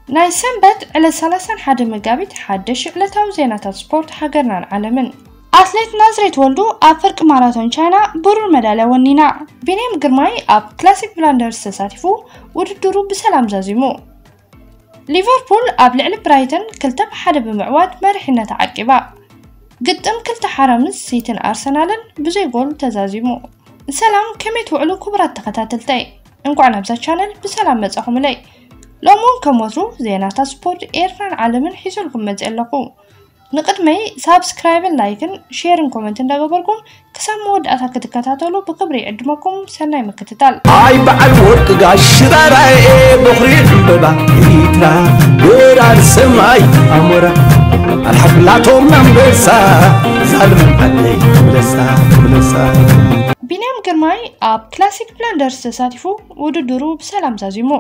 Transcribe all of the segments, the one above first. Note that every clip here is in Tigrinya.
ናይ ሰንበት ዕለት ሰላሳን ሓደ መጋቢት ሓደሽ ዕለታዊ ዜናታት ስፖርት ሃገርናን ዓለምን። ኣትሌት ናዝሬት ወልዱ ኣብ ፍርቂ ማራቶን ቻይና ብሩር መዳልያ ወኒና። ቢንያም ግርማይ ኣብ ክላሲክ ብላንደርስ ተሳቲፉ ውድድሩ ብሰላም ዛዚሙ። ሊቨርፑል ኣብ ልዕሊ ብራይተን ክልተ ብ ሓደ ብምዕዋት መሪሕነታ ዓቂባ። ግጥም ክልተ ሓራምዝ ሲቲን ኣርሰናልን ብዘይ ጎል ተዛዚሙ። ሰላም፣ ከመይ ትውዕሉ ክቡራት ተኸታተልተይ? እንኳዕ ናብዛ ቻነል ብሰላም መጻኹምለይ። ሎሚ እውን ከም ወትሩ ዜናታት ስፖርት ኤርትራን ዓለምን ሒዘልኩም መጽእ ኣለኹ። ንቕድመይ ሳብስክራይብን ላይክን ሼርን ኮመንት እንዳገበርኩም ክሳብ መወዳእታ ክትከታተሉ ብክብሪ ይዕድመኩም። ሰናይ ምክትታል። ኣይ በዓል ወርቂ ጋሽ ሽራራኤ፣ በኹሪ ዕምበባ ኤርትራ፣ በራሪ ሰማይ ኣሞራ፣ ኣልሓብላቶም ኣንበሳ፣ ዛልም ዓደይ ትብለሳ፣ ትብለሳ። ቢንያም ግርማይ ኣብ ክላሲክ ብላንደርስ ተሳቲፉ ውድድሩ ብሰላም ዛዚሙ።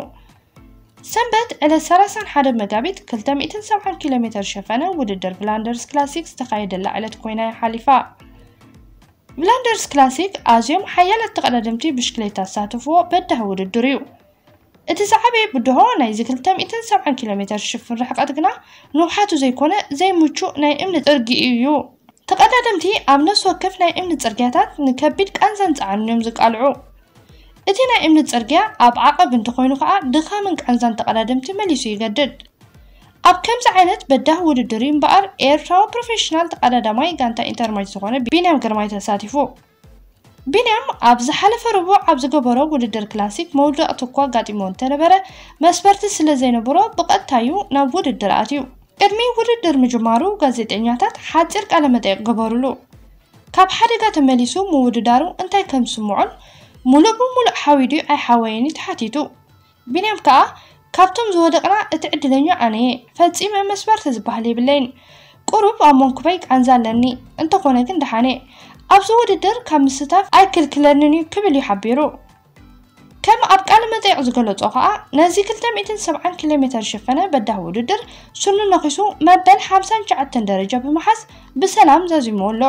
ሰንበት ዕለት ሰላሳን ሓደ መጋቢት ክልተ ሚእትን ሰብዓን ኪሎ ሜተር ሸፈነ ውድድር ብላንደርስ ክላሲክ ዝተኻየደላ ዕለት ኮይና እያ ሓሊፋ። ብላንደርስ ክላሲክ ኣዝዮም ሓያላት ተቐዳደምቲ ብሽክሌታ ዝሳተፍዎ በዳሂ ውድድር እዩ። እቲ ዝዓበየ ብድሆ ናይዚ ክልተ ሚእትን ሰብዓን ኪሎ ሜተር ሽፍን ርሕቀት ግና ንውሓቱ ዘይኮነ ዘይምቹእ ናይ እምኒ ጽርግይኡ እዩ። ተቐዳደምቲ ኣብ ነፍሲ ወከፍ ናይ እምኒ ጽርግያታት ንከቢድ ቃንዛን ጻዕርን እዮም ዝቃልዑ። እቲ ናይ እምኒ ጽርግያ ኣብ ዓቐብ እንተኾይኑ ከኣ ድኻምን ቃንዛን ተቐዳደምቲ መሊሱ ይገድድ። ኣብ ከምዚ ዓይነት በዳሂ ውድድር እዩ እምበኣር ኤርትራዊ ፕሮፌሽናል ተቐዳዳማይ ጋንታ ኢንተርማይት ዝኾነ ቢንያም ግርማይ ተሳቲፉ። ቢንያም ኣብ ዝሓለፈ ረቡዕ ኣብ ዝገበሮ ውድድር ክላሲክ መውደቕቲ እኳ ኣጋጢሞ እንተነበረ፣ መስበርቲ ስለ ዘይነበሮ ብቐጥታ እዩ ናብ ውድድር ኣትዩ። ቅድሚ ውድድር ምጅማሩ ጋዜጠኛታት ሓጺር ቃለ መጠይቕ ገበሩሉ። ካብ ሓደጋ ተመሊሱ ምውድዳሩ እንታይ ከም ዝስምዖን ሙሉእ ብሙሉእ ሓዊ ድዩ ኣይሓወየን እዩ ተሓቲቱ። ቢንያም ከኣ፣ ካብቶም ዝወደቕና እቲ ዕድለኛ ኣነ እየ። ፈጺመ መስበርቲ ዝበሃል የብለይን። ቁሩብ ኣብ መንኩበይ ቃንዛ ኣለኒ፣ እንተኾነ ግን ደሓን እየ። ኣብዚ ውድድር ካብ ምስታፍ ኣይክልክለንን እዩ ክብል እዩ ሓቢሩ። ከም ኣብ ቃለ መጠይቕ ዝገለጾ ከኣ፣ ነዚ ክልተ ሚእትን ሰብዓን ኪሎ ሜተር ዝሸፈነ በዳሂ ውድድር ስኑ ነኺሱ መበል ሓምሳን ትሽዓተን ደረጃ ብምሓዝ ብሰላም ዛዚሙ ኣሎ።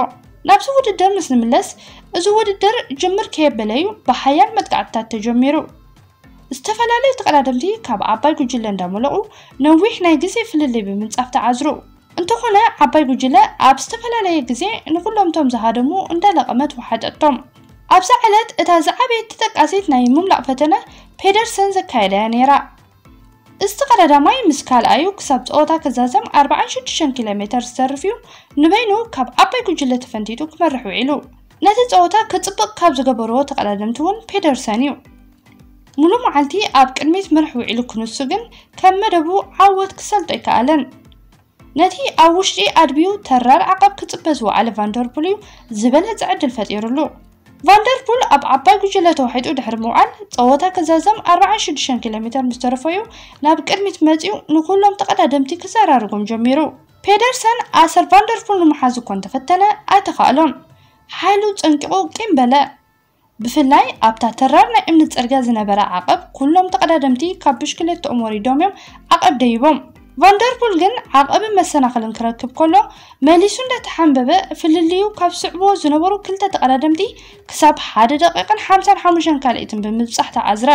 ናብዚ ውድድር ምስ ንምለስ፣ እዚ ውድድር ጅምር ከየበለ እዩ ብሓያል መጥቃዕትታት ተጀሚሩ። ዝተፈላለዩ ተቐዳደምቲ ካብ ዓባይ ጉጅለ እንዳመለቑ ነዊሕ ናይ ግዜ ፍልልይ ብምንጻፍ ተዓዝሩ። እንተኾነ ዓባይ ጉጅለ ኣብ ዝተፈላለየ ግዜ ንኹሎም እቶም ዝሃደሙ እንዳለቐመት ወሓጠቶም። ኣብዛ ዕለት እታ ዝዓበየት ተጠቃሲት ናይ ምምላቕ ፈተነ ፔደርሰን ዘካየዳ እያ ነይራ። እዚ ተቐዳዳማይ ምስ ካልኣዩ ክሳብ ጸወታ ክዛዘም ኣርባዓን ሽዱሽተን ኪሎ ሜተር ዝተርፍ እዩ ንበይኑ ካብ ዓባይ ጉጅለ ተፈንቲቱ ክመርሕ ውዒሉ። ነቲ ጸወታ ክጽብቕ ካብ ዝገበርዎ ተቐዳደምቲ እውን ፔደርሰን እዩ። ሙሉ መዓልቲ ኣብ ቅድሚት ምርሕ ውዒሉ ክንሱ ግን ከም መደቡ ዓወት ክሰልጦ ኣይከኣለን። ነቲ ኣብ ውሽጢ ኣድብዩ ተራር ዓቐብ ክጽበ ዝወዓለ ቫንደርፑል እዩ ዝበለጸ ዕድል ፈጢሩሉ። ቫንደርፑል ኣብ ዓባይ ጉጅለ ተዋሒጡ ድሕሪ ምውዓል፣ ጸወታ ክዛዘም ኣርባዓን ሽዱሽተን ኪሎ ሜተር ምስ ተረፎ እዩ ናብ ቅድሚት መጺኡ ንኹሎም ተቐዳደምቲ ክዘራርጎም ጀሚሩ። ፔደርሰን ኣሰር ቫንደርፑል ንምሓዝ እኮ እንተፈተነ ኣይተኻእሎን። ሓይሉ ጸንቂቑ ቂም በለ። ብፍላይ ኣብታ ተራር ናይ እምኒ ጽርግያ ዝነበረ ዓቐብ፣ ኩሎም ተቐዳደምቲ ካብ ብሽክሌትኦም ወሪዶም እዮም ዓቐብ ደይቦም። ቫንደርፑል ግን ዓቐብን መሰናኽልን ክረክብ ከሎ፣ መሊሱ እንዳተሓንበበ፣ ፍልልዩ ካብ ዝስዕብዎ ዝነበሩ ክልተ ተቐዳደምቲ ክሳብ ሓደ ደቂቕን ሓምሳን ሓሙሽተን ካልኢትን ብምብጻሕ ተዓዝረ።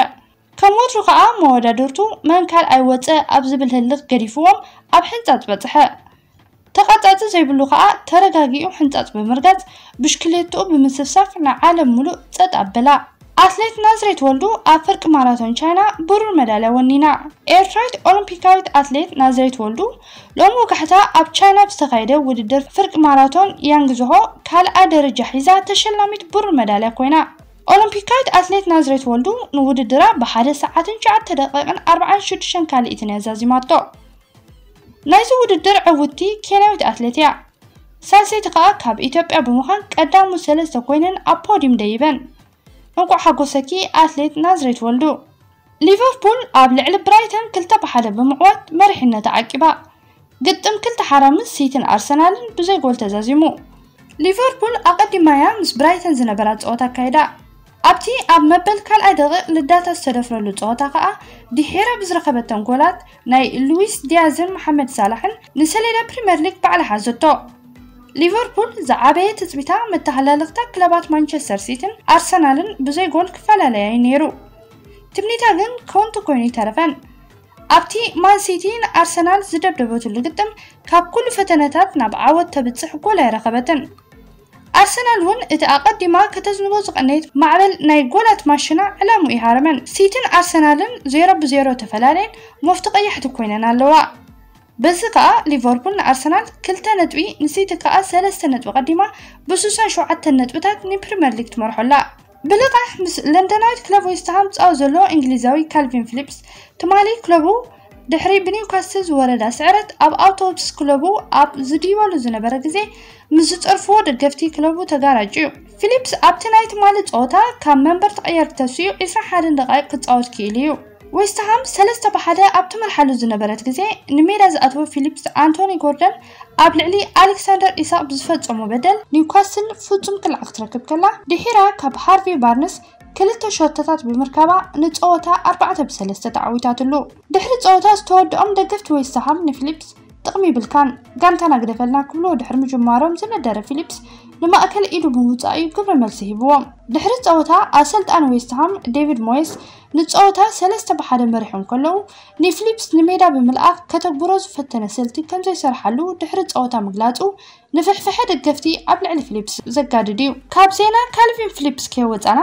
ከም ወትሩ ከኣ መወዳድርቱ መን ካልኣይ ወጸ ኣብ ዝብል ህልኽ ገዲፍዎም ኣብ ሕንጻጽ በጽሐ። ተቐጻጺ ዘይብሉ ከኣ ተረጋጊኡ ሕንጻጽ ብምርጋጽ ብሽክሌትኡ ብምስፍሳፍ ንዓለም ሙሉእ ጸጥ ኣበላ። ኣትሌት ናዝሬት ወልዱ ኣብ ፍርቂ ማራቶን ቻይና ብሩር መዳልያ ወኒና። ኤርትራዊት ኦሎምፒካዊት ኣትሌት ናዝሬት ወልዱ ሎሚ ወጋሕታ ኣብ ቻይና ብዝተኻየደ ውድድር ፍርቂ ማራቶን ያንግዝሆ ካልኣይ ደረጃ ሒዛ ተሸላሚት ብሩር መዳልያ ኮይና። ኦሎምፒካዊት ኣትሌት ናዝሬት ወልዱ ንውድድራ ብሓደ ሰዓትን ትሽዓተ ደቂቕን ኣርባዓን ሽዱሽተን ካልኢትን እያ ዛዚማቶ። ናይዚ ውድድር ዕውትቲ ኬንያዊት ኣትሌት እያ። ሳልሰይቲ ከኣ ካብ ኢትዮጵያ ብምዃን ቀዳሞት ሰለስተ ኮይነን ኣብ ፖዲየም ደይበን። እንቋዕ ሓጎሰኪ ኣትሌት ናዝሬት ወልዱ። ሊቨርፑል ኣብ ልዕሊ ብራይተን ክልተ ብ ሓደ ብምዕዋት መሪሕነታ ዓቂባ። ግጥም ክልተ ሓራ ምስ ሲቲን ኣርሰናልን ብዘይ ጎል ተዛዚሙ። ሊቨርፑል ኣቐዲማ እያ ምስ ብራይተን ዝነበራ ጸወታ ኣካይዳ። ኣብቲ ኣብ መበል ካልኣይ ደቂቕ ልዳታ ዝተደፍረሉ ጸወታ ከኣ ድሒራ ብዝረኸበተን ጎላት ናይ ሉዊስ ዲያዝን መሓመድ ሳላሕን ንሰሌዳ ፕሪምየር ሊግ ባዕላ ሓዘቶ። ሊቨርፑል ዝዓበየ ትጽቢታ መተሃላልኽታ ክለባት ማንቸስተር ሲቲን ኣርሰናልን ብዘይ ጎል ክፈላለያ እዩ ነይሩ። ትምኒታ ግን ከንቱ ኮይኑ ይተረፈን። ኣብቲ ማን ሲቲ ንኣርሰናል ዝደብደበትሉ ግጥም ካብ ኩሉ ፈተነታት ናብ ዓወት ተብጽሕ ጎል ኣይረኸበትን። ኣርሰናል እውን እቲ ኣቐዲማ ከተዝንቦ ዝቐነየት ማዕበል ናይ ጎላት ማሽና ዕላሙ ይሃረመን። ሲቲን ኣርሰናልን ዜሮ ብዜሮ ተፈላለየን መፍቲ ቀያሕቲ ኮይነን ኣለዋ። በዚ ከኣ ሊቨርፑል ንኣርሰናል ክልተ ነጥቢ፣ ንሲቲ ከኣ ሰለስተ ነጥቢ ቀዲማ ብስሳን ሸውዓተን ነጥብታት ንፕሪምየር ሊግ ትመርሖ ኣላ። ብልቓሕ ምስ ለንደናዊት ክለብ ዌስትሃም ዝጻወት ዘሎ እንግሊዛዊ ካልቪን ፊሊፕስ፣ ትማሊ ክለቡ ድሕሪ ብኒውካስትል ዝወረዳ ስዕረት ኣብ ኣውቶቡስ ክለቡ ኣብ ዝድይበሉ ዝነበረ ግዜ ምስ ዝጸርፍዎ ደገፍቲ ክለቡ ተጋራጭ እዩ። ፊሊፕስ ኣብቲ ናይ ትማሊ ጸወታ ካብ መንበር ተቐየርቲ ተሲኡ ዕስራን ሓደን ደቓይቕ ክጻወት ክኢሉ እዩ። ዌስትሃም ሰለስተ ብሓደ ኣብ ትመርሓሉ ዝነበረት ግዜ ንሜዳ ዝኣተወ ፊሊፕስ ኣንቶኒ ጎርደን ኣብ ልዕሊ ኣሌክሳንደር ኢሳቕ ብዝፈጸሞ በደል ኒውካስትል ፍጹም ክልዓ ክትረክብ ከላ ድሒራ ካብ ሃርቪ ባርነስ ክልተ ሸቶታት ብምርካባ ንጸወታ ኣርባዕተ ብሰለስተ ተዓዊታትሉ። ድሕሪ ጸወታ ዝተወድኦም ደገፍቲ ዌስትሃም ንፊሊፕስ ጥቕሚ ይብልካን ጋንታና ግደፈልና ክብልዎ ድሕሪ ምጅማሮም ዝነደረ ፊሊፕስ ንማእከል ኢዱ ብምውጻእ እዩ ግብረ መልሲ ሂብዎም። ድሕሪ ጸወታ ኣሰልጣኒ ዌስትሃም ዴቪድ ሞየስ ንጸወታ ሰለስተ ብሓደ መሪሖም ከለዉ ንፊሊፕስ ንሜዳ ብምልኣኽ ከተግብሮ ዝፈተነ ስልቲ ከም ዘይሰርሓሉ ድሕሪ ጸወታ ምግላጹ ንፍሕፍሐ ደገፍቲ ኣብ ልዕሊ ፊሊፕስ ዘጋድድ እዩ። ካብ ዜና ካልቪን ፊሊፕስ ከይወጻና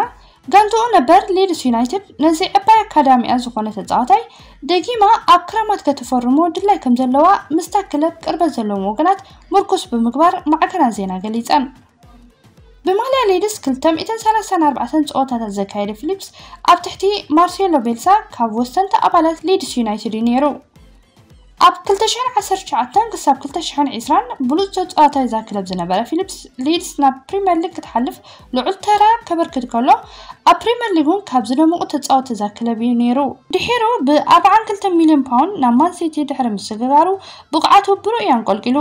ጋንትኡ ነበር ሊድስ ዩናይትድ ነዚ ዕባይ ኣካዳሚኣ ዝኾነ ተጻዋታይ ደጊማ ኣብ ክረማት ከተፈርሞ ድላይ ከም ዘለዋ ምስታ ክለብ ቅርበት ዘለዎም ወገናት ምርኩስ ብምግባር ማዕከናት ዜና ገሊጸን። ብማልያ ሊድስ ክልተ ሚእትን ሰላሳን ኣርባዕተን ጸወታታት ዘካየደ ፊሊፕስ ኣብ ትሕቲ ማርሴሎ ቤልሳ ካብ ወሰንቲ ኣባላት ሊድስ ዩናይትድ እዩ ነይሩ። ኣብ ክልተ ሽሕን ዓሰርተ ትሽዓተን ክሳብ ክልተ ሽሕን ዕስራን ብሉጽ ተጻዋታይ እዛ ክለብ ዝነበረ ፊሊፕስ ሊድስ ናብ ፕሪምየር ሊግ ክትሓልፍ ልዑል ተራ ከበርክት ከሎ ኣብ ፕሪምየር ሊግ እውን ካብ ዝደመቑ ተጻወቲ እዛ ክለብ እዩ ነይሩ። ድሒሩ ብኣርባዓን ክልተን ሚልዮን ፓውንድ ናብ ማን ሲቲ ድሕሪ ምስግጋሩ ብቕዓቱ ብርኡይ ኣንቆልቂሉ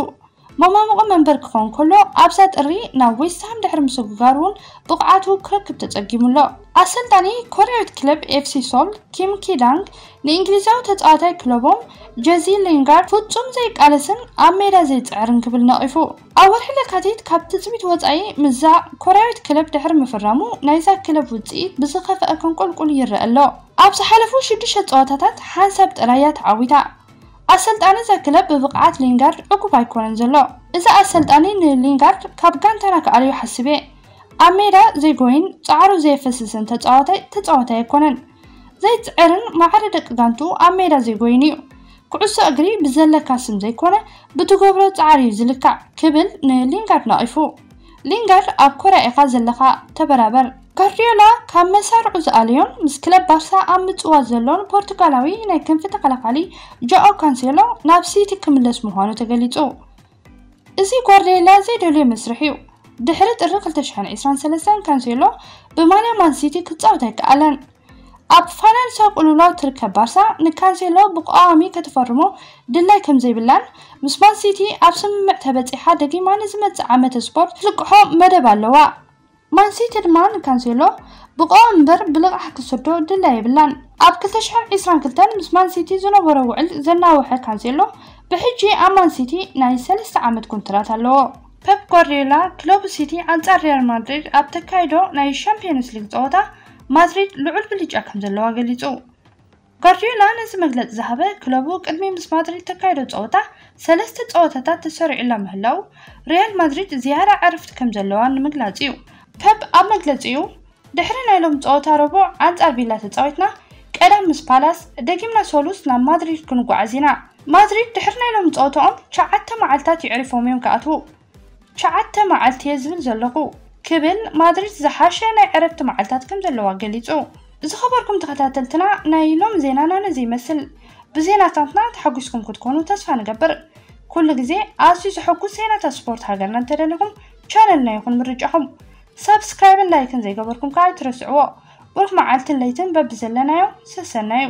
መማሙቒ መንበር ክኸውን ከሎ ኣብዛ ጥሪ ናብ ዌስትሃም ድሕሪ ምስግጋሩ እውን ብቕዓቱ ክረክብ ተጸጊሙ ኣሎ። ኣሰልጣኒ ኮርያዊት ክለብ ኤፍሲ ሶል ኪም ኪዳንግ ንእንግሊዛዊ ተጻዋታይ ክለቦም ጀዚ ሊንጋርድ ፍጹም ዘይቃለስን ኣብ ሜዳ ዘይጽዕርን ክብል ነቒፉ። ኣብ ወርሒ ለካቲት ካብ ትጽቢት ወጻኢ ምስዛ ኮርያዊት ክለብ ድሕሪ ምፍራሙ ናይዛ ክለብ ውጽኢት ብዝኸፍአ ከንቆልቁል ይረአ ኣሎ። ኣብ ዝሓለፉ ሽዱሽተ ጸወታታት ሓንሳብ ጥራይ እያ ተዓዊታ። ኣሰልጣኒ እዛ ክለብ ብብቕዓት ሊንጋርድ ዕጉብ ኣይኮነን ዘሎ። እዚ ኣሰልጣኒ ንሊንጋርድ ካብ ጋንታና ክኣልዮ ሓሲበ። ኣብ ሜዳ ዘይጎይን ጻዕሩ ዘየፈስስን ተጻዋታይ ተጻዋታይ ኣይኮነን። ዘይጽዕርን ማዕረ ደቂ ጋንትኡ ኣብ ሜዳ ዘይጎይን እዩ። ኩዕሶ እግሪ ብዘለካ ስም ዘይኮነ ብትገብሮ ጻዕሪ እዩ ዝልካዕ ክብል ንሊንጋርድ ነቒፉ። ሊንጋርድ ኣብ ኮርያ ኢኻ ዘለኻ ተበራበር። ጋርዲዮላ ካብ መሳርዑ ዝኣለዮን ምስ ክለብ ባርሳ ኣብ ምጽዋት ዘሎን ፖርቱጋላዊ ናይ ክንፊ ተኸላኻሊ ጆኦ ካንሴሎ ናብ ሲቲ ክምለስ ምዃኑ ተገሊጹ። እዚ ጓርዲዮላ ዘይደልዮ መስርሕ እዩ። ድሕሪ ጥሪ ክልተ ሽሕን ዕስራን ሰለስተን ካንሴሎ ብማልያ ማን ሲቲ ክጻወት ኣይከኣለን። ኣብ ፋይናንሳዊ ቅልውላው ትርከብ ባርሳ ንካንሴሎ ብቀዋሚ ከተፈርሞ ድላይ ከም ዘይብላን ምስ ማን ሲቲ ኣብ ስምምዕ ተበጺሓ ደጊማ ንዝመጽእ ዓመተ ስፖርት ትልቅሖ መደብ ኣለዋ። ማን ሲቲ ድማ ንካንሴሎ ብቀዋሚ እምበር ብልቓሕ ክሰዶ ድላይ የብላን። ኣብ ክልተ ሽሕን ዕስራን ክልተን ምስ ማን ሲቲ ዝነበሮ ውዕል ዘናውሐ ካንሴሎ ብሕጂ ኣብ ማን ሲቲ ናይ ሰለስተ ዓመት ኮንትራት ኣለዎ። ፔፕ ጓርዲዮላ ክለቡ ሲቲ ኣንጻር ሪያል ማድሪድ ኣብ ተካይዶ ናይ ሻምፒዮንስ ሊግ ጸወታ ማድሪድ ልዑል ብልጫ ከም ዘለዋ ገሊጹ። ጓርዲዮላ ነዚ መግለጺ ዝሃበ ክለቡ ቅድሚ ምስ ማድሪድ ተካይዶ ጸወታ ሰለስተ ጸወታታት ተሰሪዑላ ምህላው ሪያል ማድሪድ ዝያዳ ዕረፍቲ ከም ዘለዋ ንምግላጽ እዩ። ፔፕ ኣብ መግለጺኡ ድሕሪ ናይ ሎም ጸወታ ረቡዕ ኣንጻር ቪላ ተጻዊትና ቀዳም ምስ ፓላስ ደጊምና ሰሉስ ናብ ማድሪድ ክንጓዓዝ ኢና። ማድሪድ ድሕሪ ናይ ሎም ጸወታኦም ትሽዓተ መዓልታት ይዕሪፎም እዮም ክኣትዉ። ትሽዓተ መዓልቲ እየ ዝብል ዘለኹ ክብል ማድሪድ ዝሓሸ ናይ ዕረፍቲ መዓልታት ከም ዘለዋ ገሊጹ። ዝኸበርኩም ተኸታተልትና ናይ ሎም ዜናና ነዚ ይመስል። ብዜናታትና ተሓጒስኩም ክትኮኑ ተስፋ ንገብር። ኩሉ ግዜ ኣዝዩ ዘሐጉስ ዜናታት ስፖርት ሃገርና እንተደሊኹም ቻነልና ይኹን ምርጫኹም። ሳብስክራይብን ላይክን ዘይገበርኩም ከዓ ኣይትረስዕዎ። ብሩኽ መዓልትን ለይትን በብዘለናዮ ሰሰናዩ።